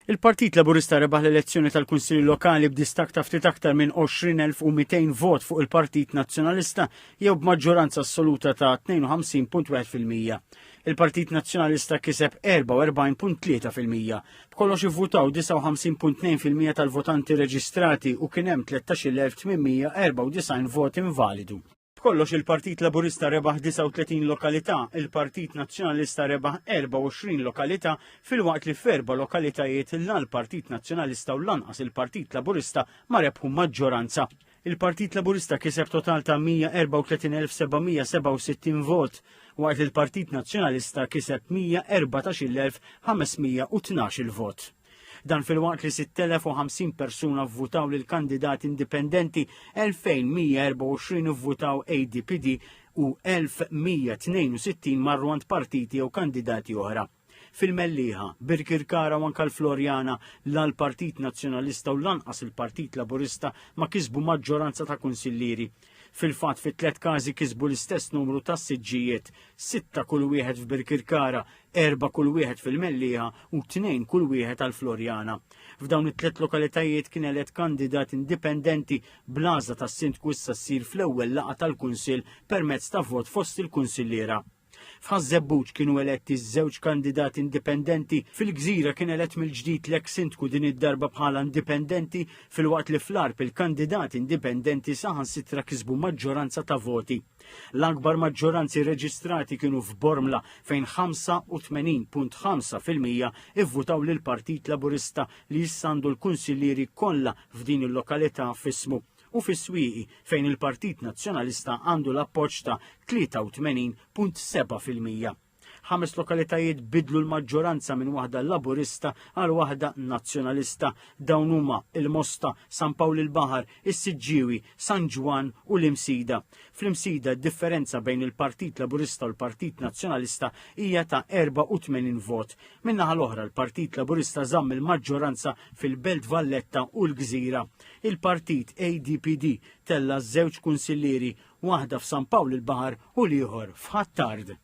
Il-Partit Laburista rebaħ l-elezzjoni tal-Kunsilli Lokali b'distakk ta' ftit aktar minn 20,200 vot fuq il-Partit Nazzjonalista jew b'maġġoranza assoluta ta' 52.1%. Il-Partit Nazzjonalista kiseb 44.3%. B'kollox ivvutaw 59.2% tal-votanti reġistrati u kien hemm 13,894 vot invalidu. B'kollox il-Partit Laburista rebaħ 39 lokalità, il-Partit Nazzjonalista rebaħ 24 lokalità filwaqt li f'erba' lokalitajiet la l-Partit Nazzjonalista u lanqas il-Partit Laburista ma rebħu maġġoranza. Il-Partit Laburista kiseb total ta' 134,767 vot, waqt li l-Partit Nazzjonalista kiseb 114,512 vot. Dan filwaqt li 6,050 persuna vvutaw lil kandidati indipendenti, 2,124 vvutaw ADPD u 1,162 marru għand partiti jew kandidati oħra. Fil-Mellieħa, Birkirkara u anka l-Florjana, la l-Partit Nazzjonalista u lanqas il-Partit Laburista ma kisbu maġġoranza ta' kunsillieri. Fil-fatt fi tlet każi kisbu l-istess numru ta' siġġijiet, sitta kull wieħed f'Birkirkara, erba' kull wieħed fil-Mellieħa u tnejn kull wieħed għal Floriana. F'dawn it-tliet lokalitajiet kien elett kandidat indipendenti bl-għażla tas-sindku issa ssir fl-ewwel laqgħa tal-Kunsill permezz ta' vot fost il-kunsilliera. F'Ħaż-Żebbuġ kienu eletti żewġ kandidati indipendenti, fil-Gżira kien elett mill-ġdid l-eks sindku din id-darba bħala indipendenti filwaqt li fl-Għarb il-kandidati indipendenti saħansitra kisbu maġġoranza ta' voti. L-akbar maġġoranzi reġistrati kienu f'Bormla fejn 85.5% ivvutaw lill-Partit Laburista li issa għandu l-kunsillieri kollha f'din il-lokalità f'ismu u fis-Swieqi fejn il-Partit Nazzjonalista għandu l-appoġġ ta' 83.7%. Ħames lokalitajiet bidlu l-maġġoranza minn waħda Laburista għal waħda Nazzjonalista. Dawn huma il-Mosta, San Pawl il-Baħar, is-Siġġiewi, San Ġwann u l-Imsida. Fl-Imsida d-differenza bejn il-Partit Laburista u l-Partit Nazzjonalista hija ta' 84 vot. Min-naħa l-oħra l-Partit Laburista żamm il-maġġoranza fil-Belt Valletta u l-Gżira. Il-Partit ADPD tella' żewġ kunsillieri, waħda f'San Pawl il-Baħar u l-ieħor f'Ħ'Attard.